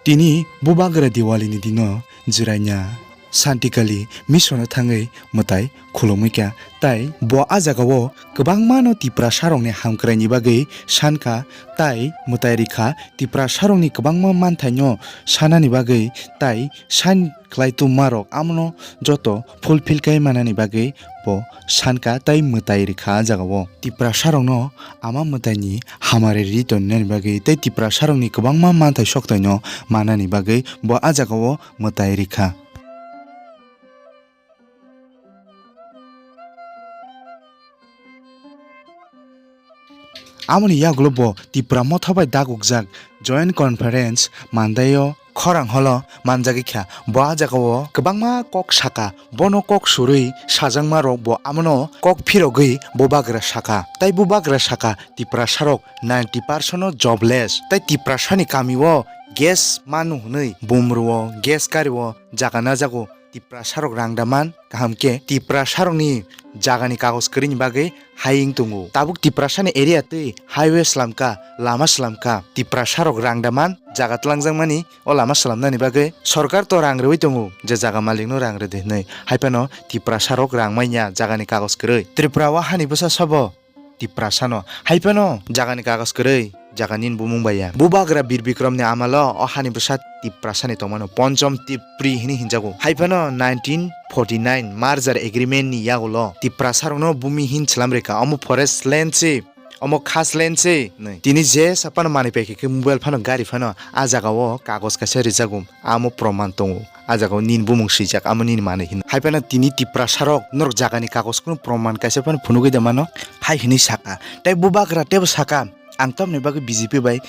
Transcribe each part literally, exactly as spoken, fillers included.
Tini bubagra Diwali ni dino Jirania Santikali mission o thangwi mwtai khulumwi kha, tai bo a jagao kwbangma no Tiprasa rokni hamkrai ni bagwi sankha, tai mwtai rikha Tiprasa rokni kwbangma manthai no sanani bagwi, tai sain khlai tongma rok amono joto fulfill khlai manani bagwi bo sankha tai mwtai rikha a jagao. Tiprasa rokno ama mwtaini hamari ri tongnani bagwi tei Tiprasa rokni kwbangma manthai soktaino manani bagwi bo a jagao mwtai rikha. Amoni yagulo bo Tipra Motha bai dagukjak Joint Conference Mandai o khorang holo manjagwi kha. Bo a jagao kwbangma kok saka, bono kok surwi sajakma rok bo amono kok phirogwi bubagra saka. Tai bubagra saka Tiprasa rok ninety percent no jobless. Tai Tiprasa ni kami o gas manu hwnwi bumru o gas kari o jaga najago. Tiprasa rok rang da man, kaham khe Tiprasa rokni jagani kagoj kwrwini bagwi hai wng tongo. Tabuk Tiprasani area twi highway slamkha, lama slamkha. Tiprasa rok rang da man, jaga twlangjakmani o lama slamnani bagwi sorkar to rang rwui tongo, je jaga malikno rang rwdi hwnwi. Hai phano Tiprasa rok rang manya jagani kagoj kwrwi. Tripura o hani bwsa sabo Tiprasano. Hai phano jagani kagoj kwrwi, jaga nini bumung bai ya. Bubagra Bir Bikramni amalo o hani bwsa Tiprasani tongmano Ponchom Tipri hwnwi hinjago. Hai phano nineteen forty nine merger agreement ni yagulo Tiprasarokno bumihin chwlam rikha. Omo forest land se, omo khas land se hwnwi. Tini je saphano manwi paikha khe mobile phano gari phano a jagao kagoj kaisa rijago. Amo proman tongo. A jagao nini bumung swijak, amo nini manwi hino. Hai phano tini Tiprasarok norok jagani kagoj kunu proman kaisa phano phunugwi da mano, hai hwnwi saka. Tai bubagra teibo saka, ang tamni bagwi B J P bai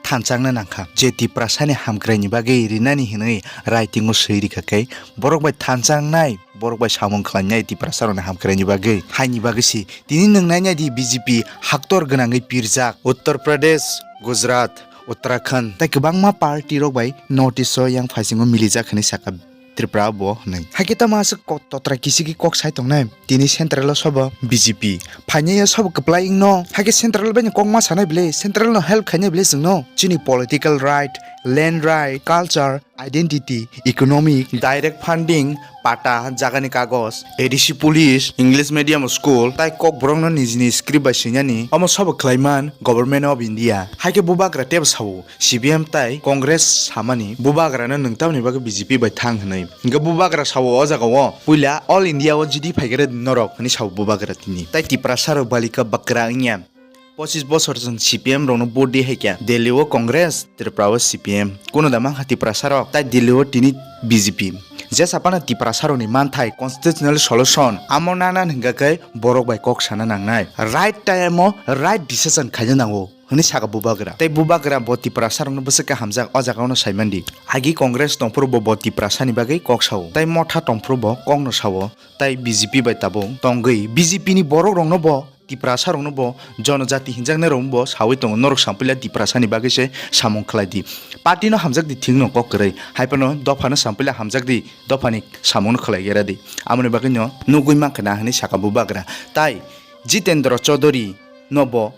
thanchangna nangkha. Je Tiprasani hamkraini bagwi rinani hwnwi writing o swi rikha khe, borok bai thanchangnai, borok bai samung khlainai Tiprasarokni hamkraini bagwi. Haini bagwi si tini nwng nainai di B J P haktor gwnangwi pirjak Uttar Pradesh, Gujarat, Uttarakhand tei kwbangma party rok bai North East o yang phaisingo milijak hwnwi saka Tripura bo hwnwi. Hakhe tamo aswk kok totra kisiki kok sai tongnai? Tini central o sobo B J P. Phainai o sobo kwplai wngno. Hakhe central bai ni kok ma sanai bwle, central no help khainai bwle chwngno. Chini political right, land right, culture, identity, economic, direct funding, pata, jagani kagoj, A D C police, English medium school, tai Kokborokno nijini script bai swinani, omo sobo khlaiman Government of India. Hai khe bubagra teibo sao, C P M tai Congress samani bubagrano nwng tamoni bagwi B J P bai thang hwnwi. Hwnkhe bubagra sao o jagao puila All India o G D phaikhe norok hwnwi sao bubagra tini. Tai Tiprasa rok balika bakra wngya. Pochis bosor chwng C P M rokno vote di hai khe, Delhi o Congress, Tripura o C P M. Kuno da mankha Tiprasa rok, tai Delhi o tini B J P. Jesa phano Tiprasa rokni manthai constitutional solution, amo nana hwnkha khe borok bai kok sana nangnai. Right time o right decision khaina nango, hwnwi saka bubagra. Tai bubagra bo Tiprasa rokno bwswk khe hamjak, o jaga ono saimandi. Agi Congress tongphuru bo, bo Tiprasa ni bagwi kok sao. Tai Motha tongphuru bo kokno sao. Tai B J P bai tabuk tongwi B J P ni borok rokno bo Tiprasa rokno bo jonojati hinjaknai rokno bo sawi tongo, norok sampila Tiprasa ni bagwi se samung khlai di, party no hamjak di, thik no kok kwrwi, hai phano dopha no sampila hamjak di, dopha ni samung no khlai gra di, amoni bagwi no nugwi mankha na hwnwi saka bubagra. Tai Jitendra Chaudhary no bo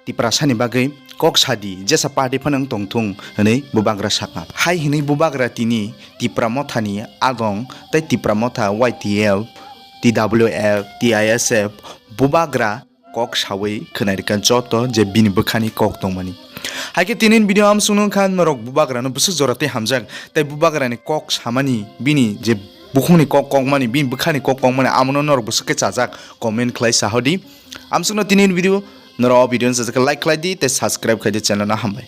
Tiprasa ni bagwi kok sa di, jesa party phano wng tong thung hwnwi bubagra saka. Hai hwnwi bubagra tini Tipra Motha ni adong tei Tipra Motha Y T F, T W F, T I S F bubagra kok sawi khwnai rikha joto je bini bwkhani kok tongmani. Hai khe tini video amsukno wngkha norok bubagrano bwswk jora tei hamjak, tei bubagrani kok samani, bini je bukhukni kok kokmani, bini bwkhani kok kokmani, amono norok bwswk khe chajak comment khlai sa hodi. Amsukno tini video, norok o video no chajak khe like khlai di tei subscribe khai di channel no, hambai.